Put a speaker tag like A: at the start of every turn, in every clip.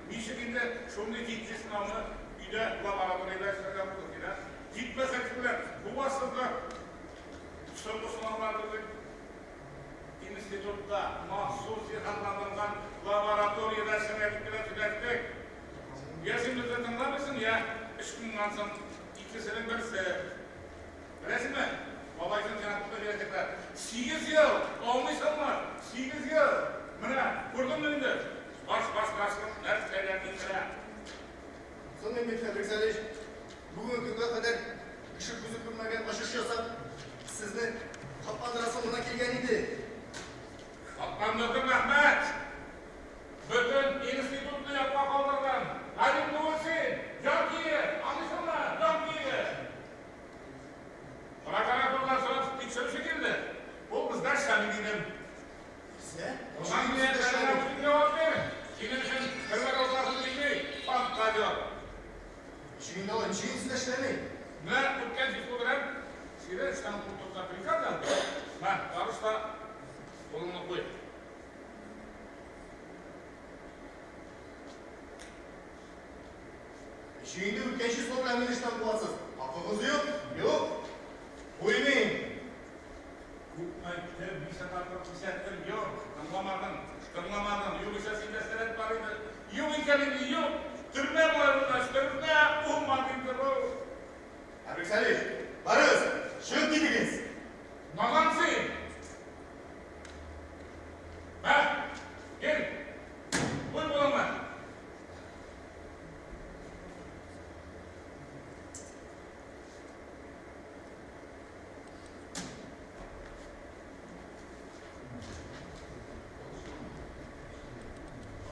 A: Ничек инде шундый җитди сынауны өйдә лабораториядә эшләргә булыр диләр. Җитмәсә тегеләр бу асылда соңгы сынаулар безнең институтта махсус җиһазландырылган лабораториядә эшләргә дип кенә сөйләштек. Я син безне тыңламыйсың, я эш уңгансың. Икесенең берсе. Беләсеңме, бабайсын сиңа күпме бирәчәкләр? 8 ел! Аңлыйсыңмы? 8 ел! Менә, күрдеңме инде? Баш башлашлык нәрсәгә китерә?
B: Соң мин бит, Фәбрик Салич, бүгенге көнгә кадәр кеше күзе күрмәгән ачыш ясап, сезне шатландырасым гына килгән иде.
A: Шатландырдың, рәхмәт! Бөтен институтны ятка калдырдың. Галим түгел син, җан көеге, аңлыйсыңмы, җан көеге! Прокуратурадан сорап тикшерүче килде. Ул бездә эшләми, дидем.
B: Нәрсә?
A: Кылган җинаятьләреңә үзең җавап бир. Синең өчен төрмәдә утырасым килми, фантазер.
B: Ничек инде алай, ничек инде сездә эшләми?
A: Менә үткән число белән сине эштән куып приказ язды. Мә, барыш та кулыңны куй.
B: Ничек инде үткән число белән мине эштән куасыз? Хакыгыз юк, юк. Куймыйм.
A: Күпме әйттем, ничә тапкыр кисәттем, юк, тыңламадың, тыңламадың. Югыйсә синдә сәләт бар иде. Юк икән инде, юк. Төрмә болай булгач, төрмә, булмады инде бу.
B: Әбрик Салих, барыгыз, чыгып китегез.
A: Надан син! Мә, кил, куй кулыңны.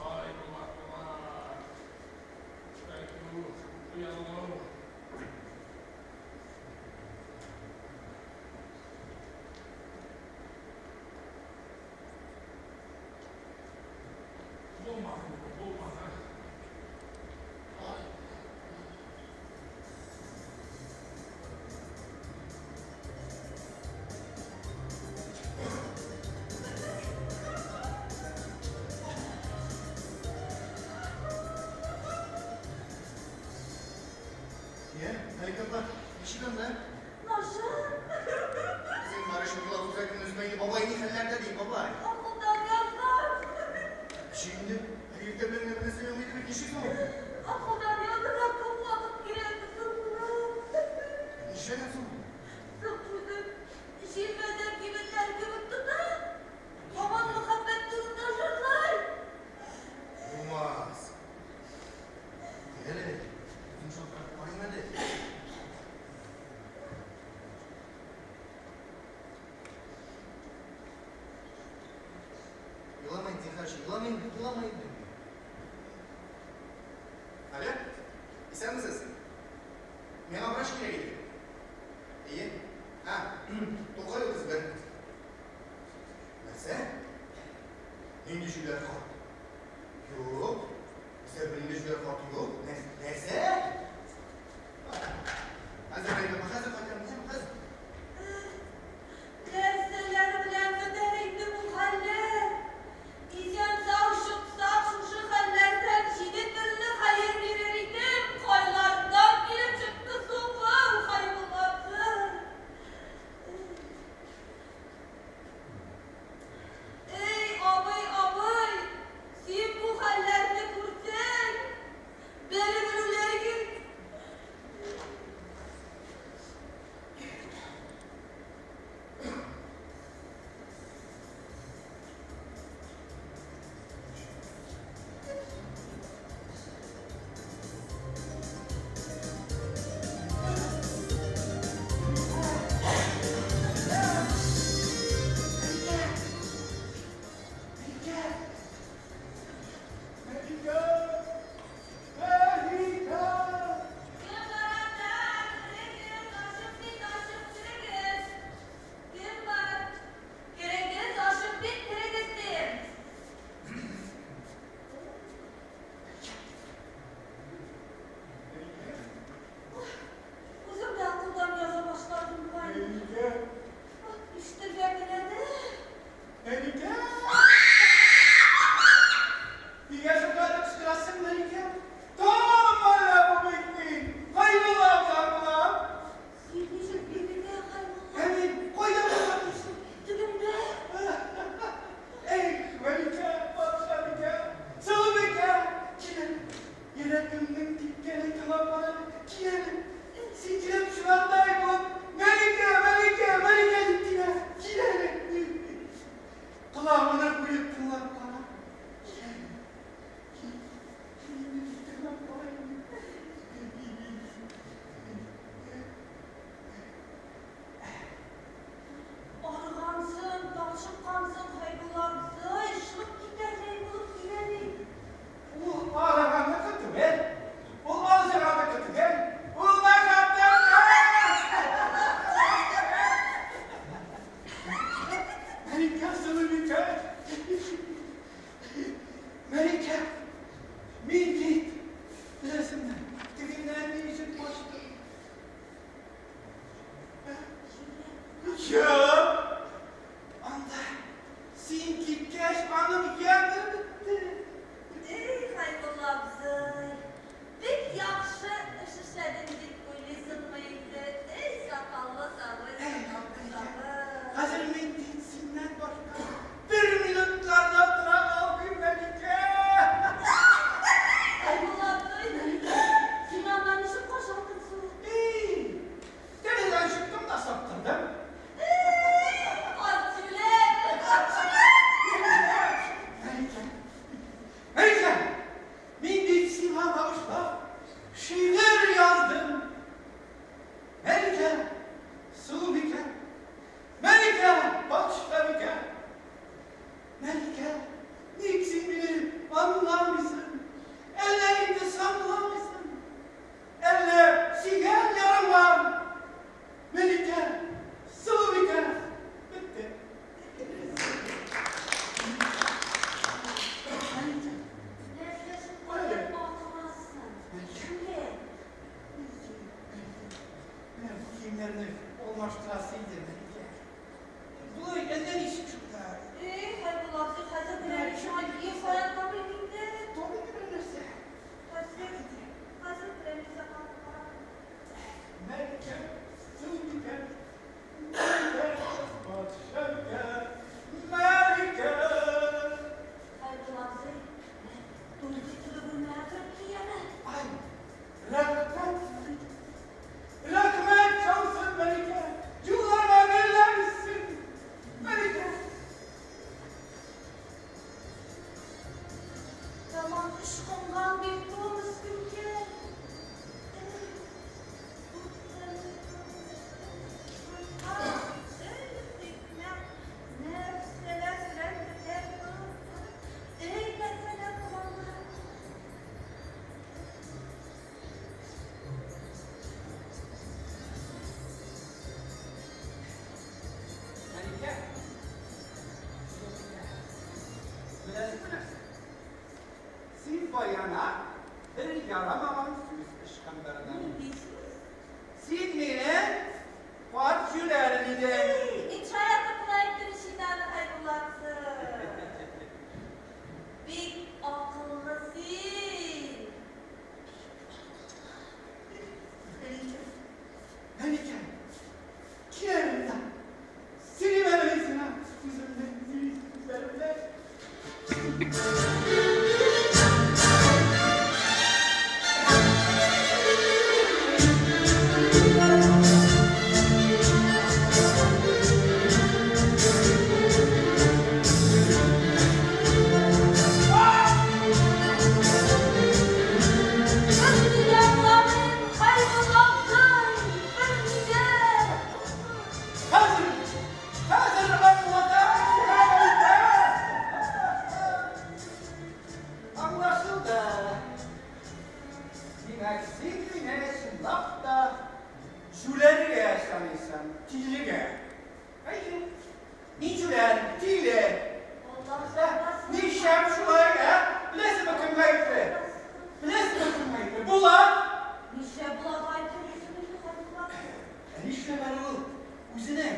A: Ай, Булат, Булат. Әйтү, уяну. Булмады, булмады. Ай.
B: Йә, Мәликә апа, ничек анда?
C: Начар.
B: Зинһар өчен елап үзәгемне өзмә инде, бабай ни хәлләрдә ди, бабай?
C: Акылдан язган.
B: Ничек инде? Әле иртә белән генә бер нәрсә юк иде бит, ничек соң ул?
C: Акылдан язырга күп вакыт кирәкме соң, улым?
B: Нишләгән соң ул?
C: Соң үзен җилмәдә кибетләр кебек тота. Һаман мәхәббәт турында җырлый.
B: Булмас. Әле, үзем шалтыратып карыйм әле. Елама инде, зинһар өчен, елама инде, елама инде. Алло, исәнмесез? Миңа врач кирәк иде. Әйе. А, Тукай 31. Нәрсә? Нинди җүләр карт? Юк, бездә бернинди җүләр карт юк.
D: ярамаган сүз ычкындырдың.
C: Нинди сүз?
D: Син мине карт җүләр дидең.
C: Мин шаяртып кына әйттем ич инде аны, Хәйбулла абзый. Бик акыллы син.
D: Мәликә, Мәликә, кил әле монда. Сөйлим әле мин сиңа үземнең сүзләремне.
C: Берни дә аңламыйм, Хәйбулла абзый, берни дә.
D: Хәзер, хәзер аңлатам сиңа, Мәликә. Аңлашылды. Димәк, син мине чынлап та җүләргә саныйсың, тилегә. Әйе, мин җүләр, тиле.
C: Алла сакласын.
D: Нишләп шулай, ә? Беләсеңме, кем гаепле? Беләсеңме, кем гаепле? Булат!
C: Нишләп Булат гаепле булсын инде, Хәйбулла абзый?
D: Ә нишләп әле ул үзенең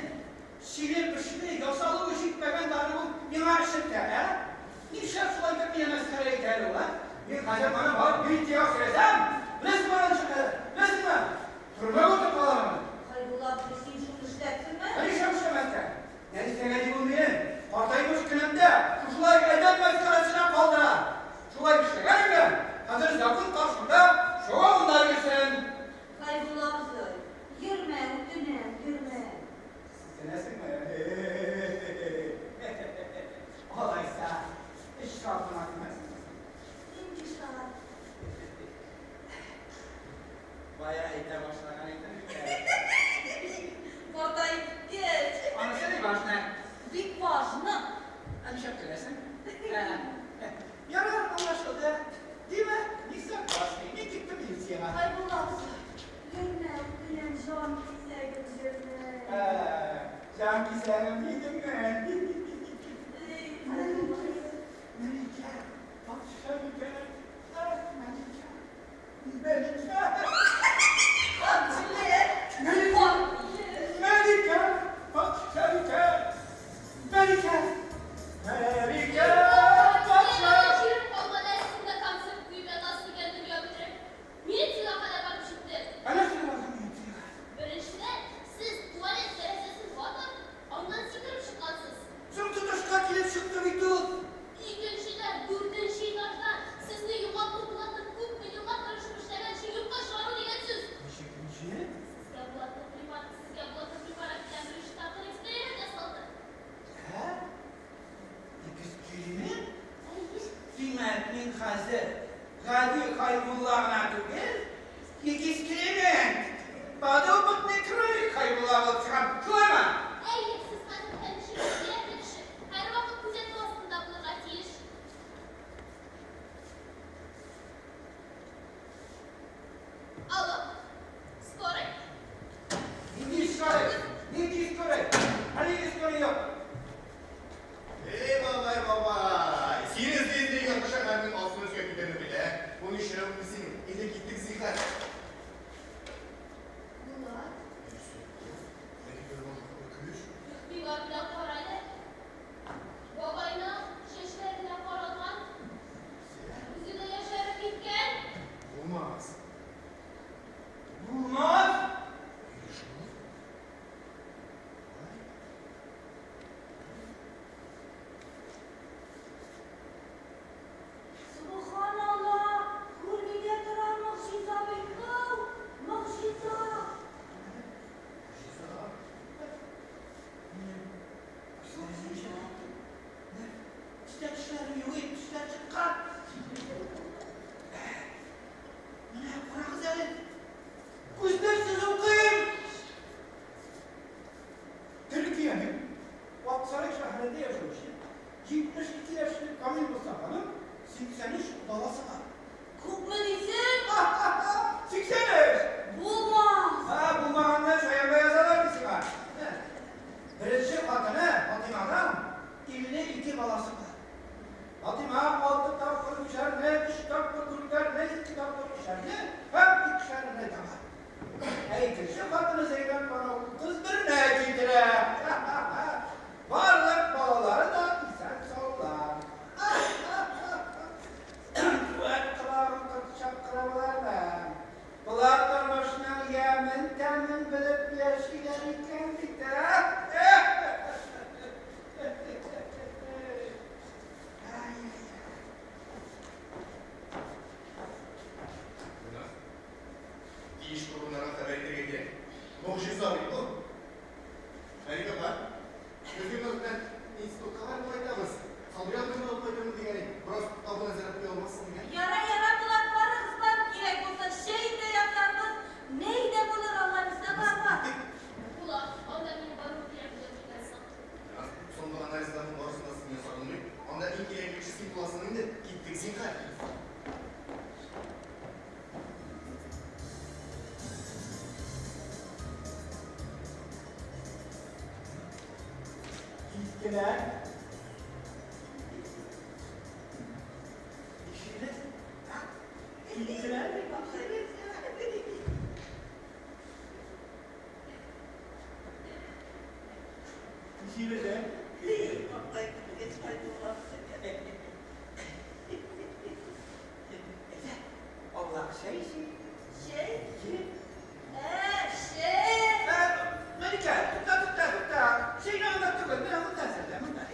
D: чиле-пешле, ясалуы җитмәгән даруын миңа эчертә, ә? Нишләп шулай итеп мине мәсхәрә итә әле ул, ә? Мин хәзер моны барып милициягә сөйләсәм, беләсеңме аны ничек әле? Беләсеңме? Төрмәгә утырып калырмын.
C: Хәйбулла абзый, син шуны эшләрсеңме?
D: Ә нишләп эшләмәскә? Нәрсәгә ди ул мине? Картаймыш көнемдә шушылай адәм мәсхәрәсенә калдыра. Шулай эшләгән икән, хәзер закон каршында шуңа йөрсен.
C: Хәйбулла абзый, йөрмә, үтенәм, йөрмә.
D: Үтенәсеңме? Алайса, эш шартына күнәсеңме?
C: Нинди шарт?
D: Бая әйтә башлаган идем бит.
C: Картаеп киткәч.
D: Анысы не важно.
C: Бик важно.
D: Ә нишләп көләсең? Ярар, аңлашылды. Димәк, не согласны. Мин киттем милициягә.
C: Хәйбулла абзый, йөрмә, үтенәм, җан кисәгем, йөрмә.
D: Җан кисәгем дидеңме?
C: Эй, Хәйбулла абзый.
D: Мәликә, патшабикә, ах, Мәликә, Мәликә,
C: Карт җүләр.
D: Мәликә,
C: Карт җүләр.
D: Мәликә, патшабикә, Мәликә, Мәликә, патша.
E: Җирем калмады, ә син дә концерт куеп ятасың икән дөнья бетереп. Милициягә кадәр барып җитте.
D: Әнә шул барган милициягә.
E: Беренчедән, сез туалет тәрәзәсен ватып, аннан сикереп чыккансыз.
D: Соң тотышка килеп чыкты бит ул.
E: Икенчедән, дүртенче этаждан сезне югалту Булатның күпме еллар тырышып эшләгән эшен юкка чыгару дигән сүз.
D: Ничек, ничек?
E: Сезгә Булатның препарат белән беренче тапкыр эксперимент ясалды.
D: Ә? Эксперимент?
E: Әйе.
D: Димәк, мин хәзер гади Хәйбулла гына түгел, эксперимент. Подопытный кролик Хәйбулла булып чыгам. Шулаймы?
E: Әйе, сез хәзер һәмишә кирәкле кеше. Һәрвакыт күзәтү астында булырга тиеш. Алло. Скорый?
D: Нинди скорый? Нинди скорый? Әле скорый юк.
B: Эй, бабай, бабай! Сине эзли-эзли ярты шәһәрнең астын өскә китерде бит, ә? Бу нишләвең синең? Инде киттек, зинһар.
E: Булат. Игътибар белән кара әле. Бабайның чәчләре дә каралган. Үзе дә яшәреп киткән.
B: Булмас.
D: Булмас.
B: Шул.
C: Субханалла, күрми дә торам, могҗиза бит бу.
B: Тиешле урыннарга хәбәр итәргә кирәк. Могҗиза бит бу. Мәликә апа, без Гөлназ белән институтка барып кайтабыз. Сабри абыйны алып кайтырмын дигән идем. Бераз табын әзерләп куя алмассың микән?
C: Яра, яра, Булат, барыгыз, бар. Кирәк булса, чәй дә ясарбыз. Нәй дә булыр, Аллабирса, бар, бар.
E: Булат, анда минем баруым кирәк булыр микән соң?
B: Соңгы анализларның барысын да син ясадың бит. Анда иң кирәкле кеше син буласың инде. Киттек, зинһар.
D: Киттеләр. Ишетегез? Киттеләр. Ишетегез, ә? Аулак чәй эчик.
C: Чәй?
D: Чәй.
C: Ә, чәй!
D: Ә, Мәликә, тукта, тукта, тукта. Чәйне анда түгел, менә монда әзерлә, монда.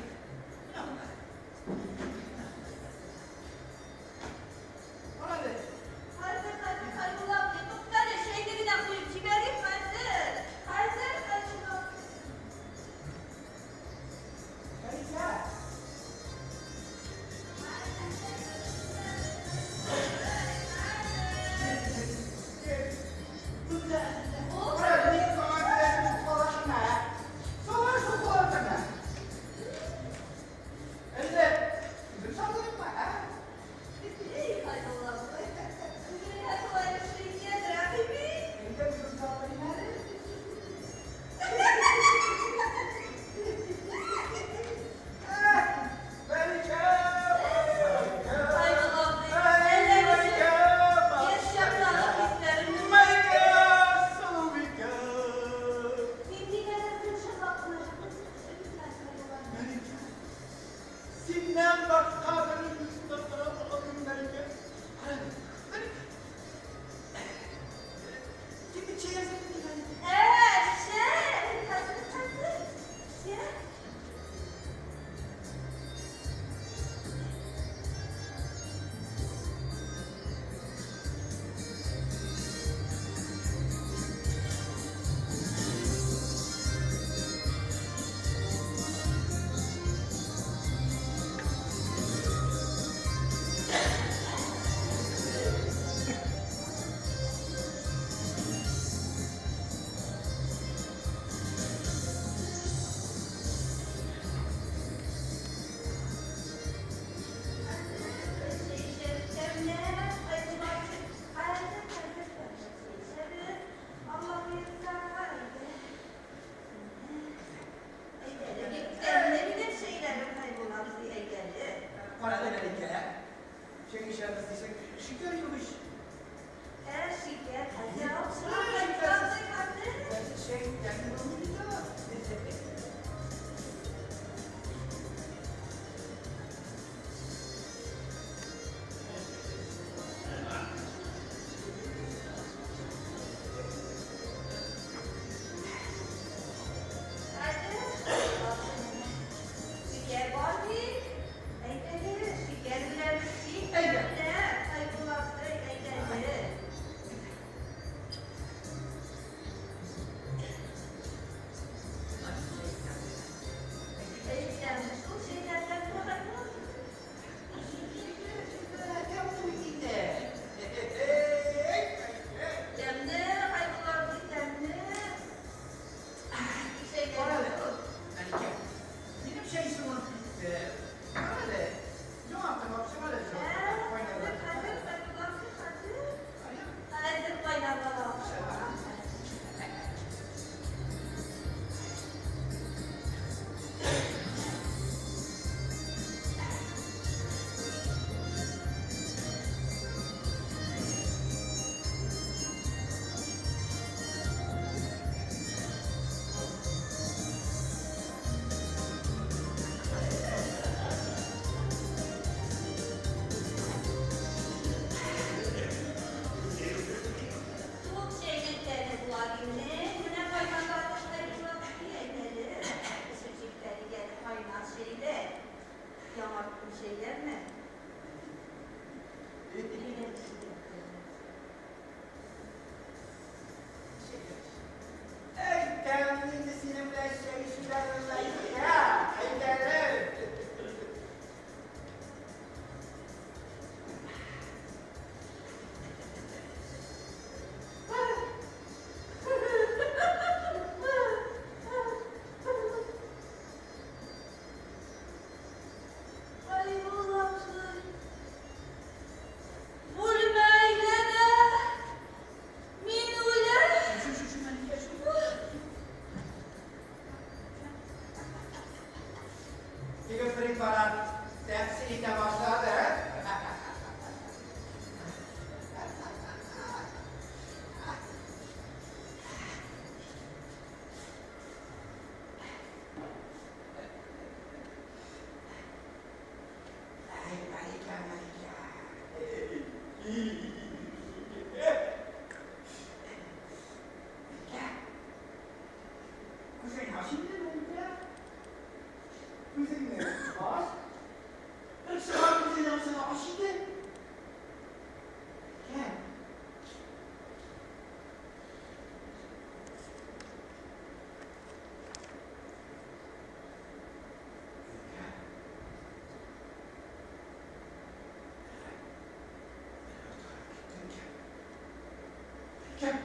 D: Кем?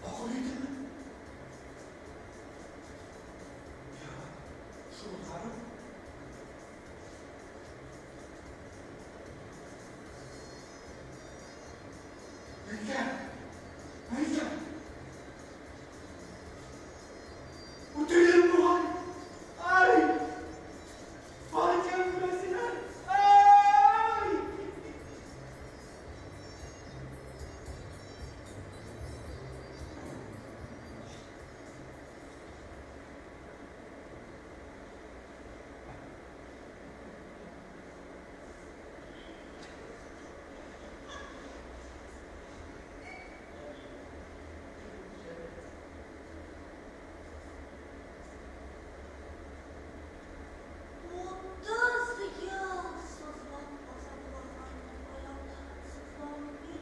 D: Акыл әйтеме? Шул дару. Әйдә! Әйдә! Үтердем бугай! Ай! Фаҗига күрәсенә! Ай!
C: Утыз ел сызлап азаплаган аякларым сызламый,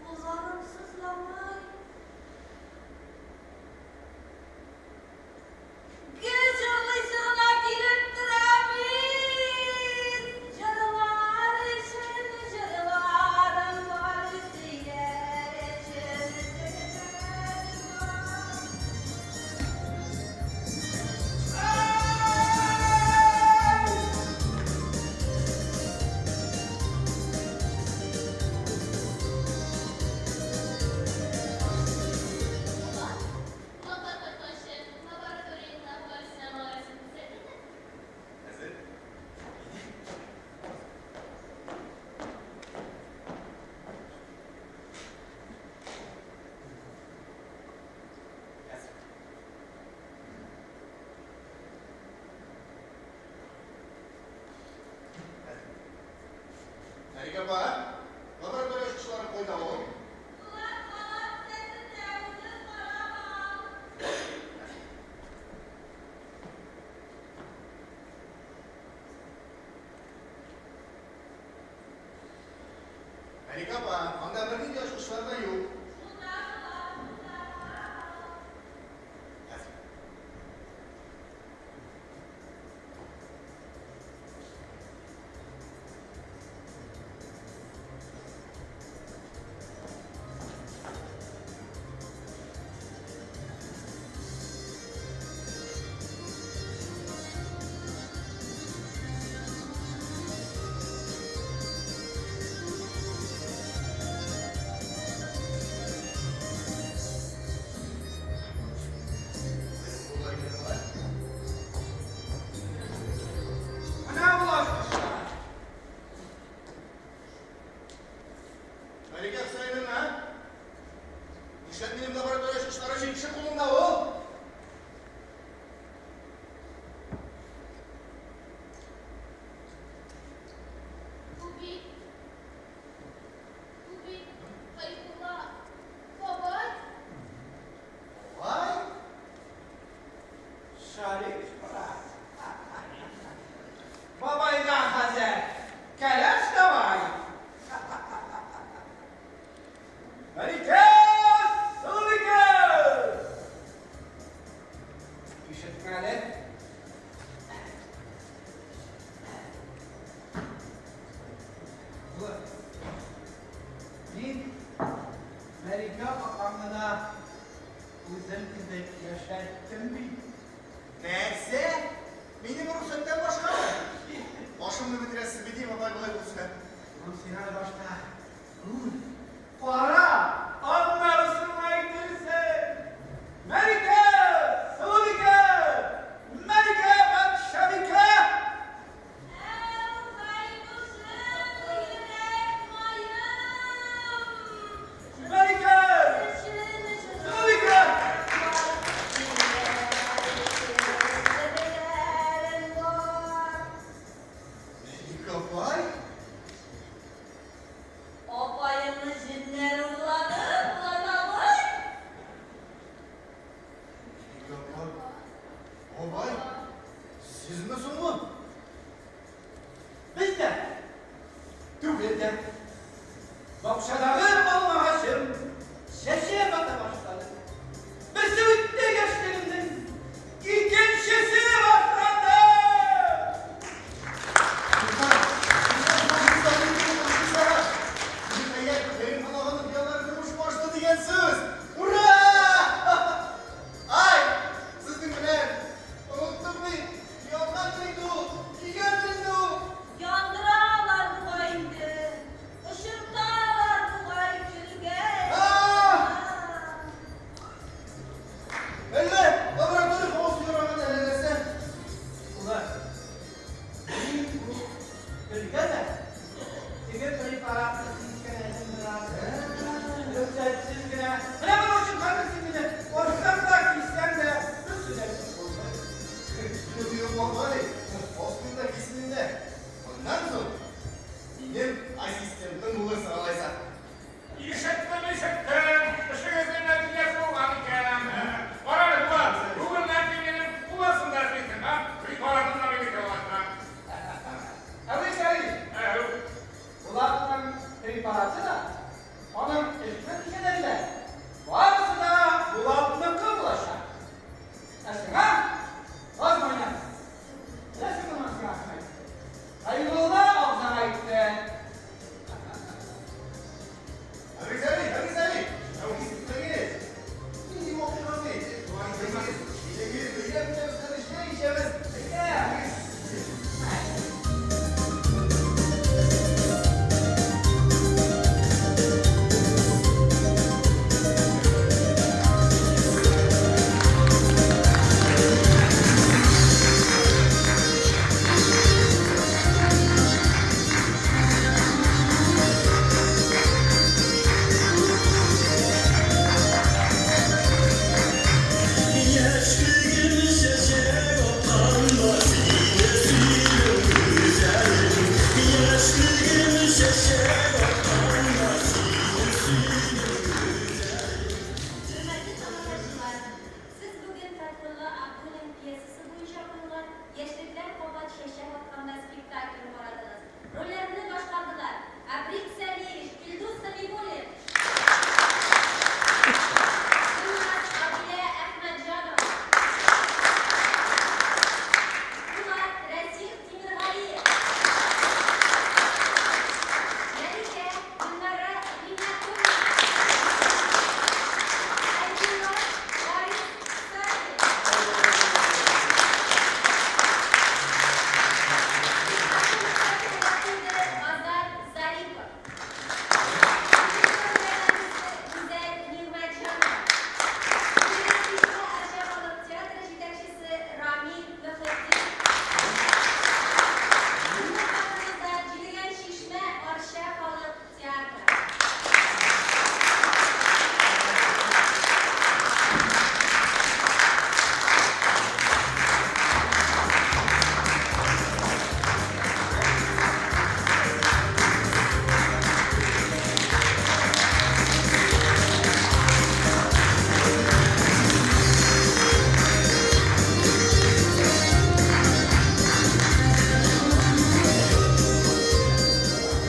C: кулларым сызламый. Гел җырлыйсы гына килеп тора бит. Җырлар өчен җырларым бар, сөйләр өчен сүзләрем бар.
E: Булат, монда кайтканчы, лабораториянең лабораториясенә магарасын күрсәтик әле.
B: Әзер? Әзер. Әзер. Нәригә апа, лаборатория ачкычлары кайда ул?
C: Булат, алар кесәсендә, үзең карап ал.
B: Нәригә апа, анда бернинди ачкычлар да юк.
C: Шунда, Булат, шунда, карап ал.
B: Әзер. Куллар килә алай.
D: Менә ул ачкычлар.
B: Мәликә Хөсәеновна, нишләп минем лаборатория ачкычлары өчен кеше кулында ул?
E: Бу бит Хәйбулла бабай.
B: Бабай?
D: Шарик, брат. Бабайга хәзер кәләш давай. Мәликә, Сылубикә! Ишетмә әле. Булат, мин Мәликә апаңны да үзем кебек яшәттем бит.
B: Нәрсә? Минем рөхсәттән башкамы? Башымны бетерәсез бит, бабай, болай булса.
D: Улым, син әле башта күр, кара, аннарысын әйтерсең. Мәликә, Сылубикә, Мәликә патшабикә!
C: Әу, Хәйбушым, йөрәк маем.
D: Мәликә,
C: Өчен
D: Сылубикә!
C: җырларым бар.
B: Мәликә апай?
C: Апаемны җеннәр
D: дә. Бакчадагы.